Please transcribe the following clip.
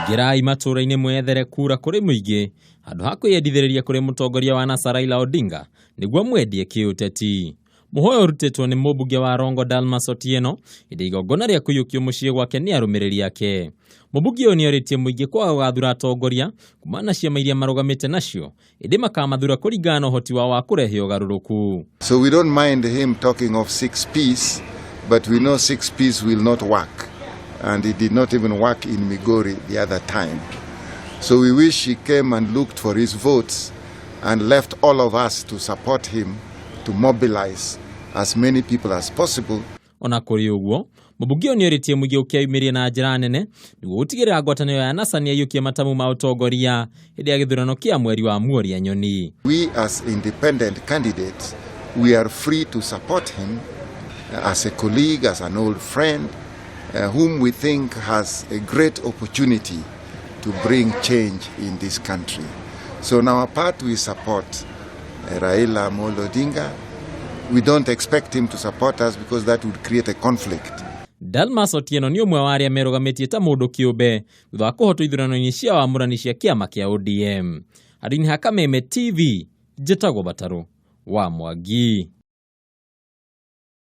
Ingĩrai matũũra-inĩ mwethere kura kũrĩ mũingĩ handũ ha kwĩyendithĩrĩria kũrĩ mũtongoria wa NASA Raila Odinga nĩguo mwendie kĩũteti. Mũhoyo ũrutĩtwo nĩ mũmbunge wa Rongo Dalmas Otieno hĩndĩ ya igongona rĩa kũiyũkio mũciĩ gwake nĩ arũmĩrĩri ake. Mũmbunge ũyũ nĩorĩtie mũingĩ kwaga gũgathura atongoria kumana na ciama iria marũgamĩte nacio ĩndĩ makamathura kũringana na ũhoti wao wa kũrehe ũgarũrũku. So we don't mind him talking of 6 Ps, but we know 6 Ps will not work. And it did not even work in Migori the other time. So we wish he came and looked for his votes and left all of us to support him to mobilize as many people as possible. Ona kũrĩ ũguo, mũmbunge ũyũ nĩorĩtie mũingĩ ũkĩyumĩria na njĩra nene nĩguo gũtigĩrĩra ngwatanĩro ya NASA nĩyaiyũkia matamu ma ũtongoria hĩndĩ ya gĩthurano kĩa mweri wa Muoria Nyoni. We as independent candidates, we are free to support him as a colleague, as an old friend, whom we think has a great opportunity to bring change in this country. So on our part, we support Raila Amolo Odinga. We don't expect him to support us because that would create a conflict. Dalmas Otieno nĩ ũmwe wa arĩa merũgamĩtie ta mũndũ kĩũmbe thutha wa kũhotwo ithurano-inĩ cia wamũrani cia kĩama kĩa ODM. Handũ-inĩ ha Kameme TV, njĩtagwo Batarũ wa Mwangi.